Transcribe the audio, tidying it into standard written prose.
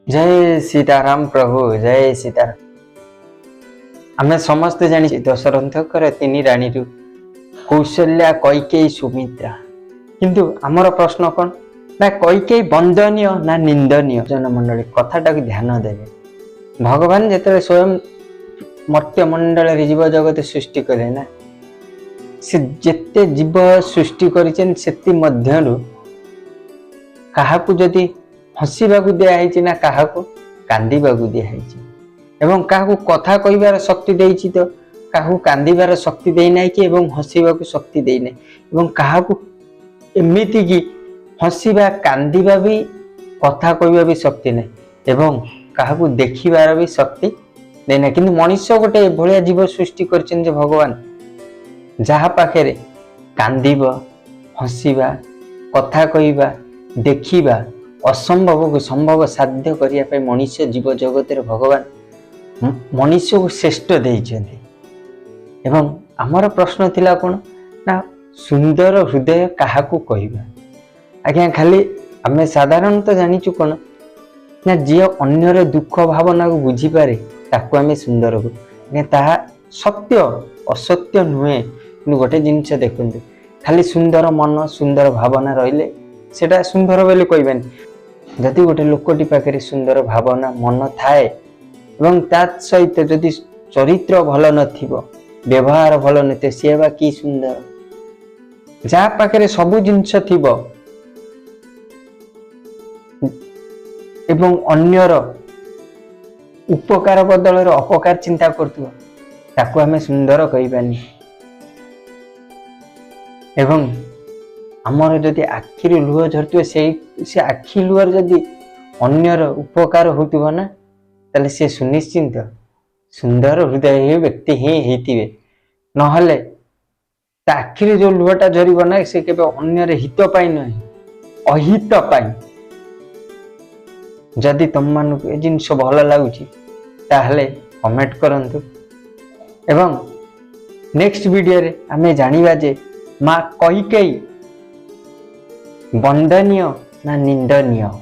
ଜୟ ସୀତାରାମ ପ୍ରଭୁ, ଜୟ ସୀତାରାମ। ଆମେ ସମସ୍ତେ ଜାଣିଛେ, ଦଶରଥଙ୍କର ତିନି ରାଣୀରୁ କୌଶଲ୍ୟା, କୈକେୟୀ, ସୁମିତ୍ରା। କିନ୍ତୁ ଆମର ପ୍ରଶ୍ନ କ'ଣ ନା, କୈକେୟୀ ବନ୍ଦନୀୟ ନା ନିନ୍ଦନୀୟ? ଜନମଣ୍ଡଳୀ, କଥାଟାକୁ ଧ୍ୟାନ ଦେବେ। ଭଗବାନ ଯେତେବେଳେ ସ୍ୱୟଂ ମର୍ତ୍ତ୍ୟମଣ୍ଡଳରେ ଜୀବ ଜଗତ ସୃଷ୍ଟି କଲେ ନା, ସେ ଯେତେ ଜୀବ ସୃଷ୍ଟି କରିଛନ୍ତି, ସେଥିମଧ୍ୟରୁ କାହାକୁ ଯଦି ହସିବାକୁ ଦିଆହେଇଛି ନା କାହାକୁ କାନ୍ଦିବାକୁ ଦିଆହେଇଛି, ଏବଂ କାହାକୁ କଥା କହିବାର ଶକ୍ତି ଦେଇଛି ତ କାହାକୁ କାନ୍ଦିବାର ଶକ୍ତି ଦେଇନାହିଁ କି ଏବଂ ହସିବାକୁ ଶକ୍ତି ଦେଇନାହିଁ, ଏବଂ କାହାକୁ ଏମିତିକି ହସିବା, କାନ୍ଦିବା ବି, କଥା କହିବା ବି ଶକ୍ତି ନାହିଁ, ଏବଂ କାହାକୁ ଦେଖିବାର ବି ଶକ୍ତି ଦେଇନାହିଁ। କିନ୍ତୁ ମଣିଷ ଗୋଟେ ଏଭଳିଆ ଜୀବ ସୃଷ୍ଟି କରିଛନ୍ତି ଯେ ଭଗବାନ, ଯାହା ପାଖରେ କାନ୍ଦିବ, ହସିବା, କଥା କହିବା, ଦେଖିବା, ଅସମ୍ଭବକୁ ସମ୍ଭବ ସାଧ୍ୟ କରିବା ପାଇଁ ମଣିଷ ଜୀବ ଜଗତରେ ଭଗବାନ ମଣିଷକୁ ଶ୍ରେଷ୍ଠ ଦେଇଛନ୍ତି। ଏବଂ ଆମର ପ୍ରଶ୍ନ ଥିଲା କ'ଣ ନା, ସୁନ୍ଦର ହୃଦୟ କାହାକୁ କହିବା? ଆଜ୍ଞା, ଖାଲି ଆମେ ସାଧାରଣତଃ ଜାଣିଛୁ କ'ଣ ନା, ଯିଏ ଅନ୍ୟର ଦୁଃଖ ଭାବନାକୁ ବୁଝିପାରେ, ତାକୁ ଆମେ ସୁନ୍ଦର କହୁ। ଆଜ୍ଞା, ତାହା ସତ୍ୟ, ଅସତ୍ୟ ନୁହେଁ। କିନ୍ତୁ ଗୋଟେ ଜିନିଷ ଦେଖନ୍ତୁ, ଖାଲି ସୁନ୍ଦର ମନ, ସୁନ୍ଦର ଭାବନା ରହିଲେ ସେଟା ସୁନ୍ଦର ବୋଲି କହିବାନି। ଯଦି ଗୋଟେ ଲୋକଟି ପାଖରେ ସୁନ୍ଦର ଭାବନା, ମନ ଥାଏ ଏବଂ ତା ସହିତ ଯଦି ଚରିତ୍ର ଭଲ ନଥିବ, ବ୍ୟବହାର ଭଲ ନଥିବ, ସିଏ ବା କି ସୁନ୍ଦର? ଯାହା ପାଖରେ ସବୁ ଜିନିଷ ଥିବ ଏବଂ ଅନ୍ୟର ଉପକାର ବଦଳରେ ଅପକାର ଚିନ୍ତା କରୁଥିବ, ତାକୁ ଆମେ ସୁନ୍ଦର କହିବାନି। ଏବଂ ଆମର ଯଦି ଆଖିରୁ ଲୁହ ଝରୁଥିବ, ସେଇ ସେ ଆଖି ଲୁହରେ ଯଦି ଅନ୍ୟର ଉପକାର ହଉଥିବ ନା, ତାହେଲେ ସେ ସୁନିଶ୍ଚିନ୍ତ ସୁନ୍ଦର ହୃଦୟ ବ୍ୟକ୍ତି ହିଁ ହେଇଥିବେ। ନହେଲେ ତା ଆଖିରେ ଯୋଉ ଲୁହଟା ଝରିବ ନା, ସେ କେବେ ଅନ୍ୟର ହିତ ପାଇଁ ନୁହେଁ, ଅହିତ ପାଇଁ। ଯଦି ତମମାନଙ୍କୁ ଏ ଜିନିଷ ଭଲ ଲାଗୁଛି, ତାହେଲେ କମେଣ୍ଟ କରନ୍ତୁ ଏବଂ ନେକ୍ସଟ ଭିଡ଼ିଓରେ ଆମେ ଜାଣିବା ଯେ ମା କୈକେୟୀ ବନ୍ଦନୀୟ ନା ନିନ୍ଦନୀୟ।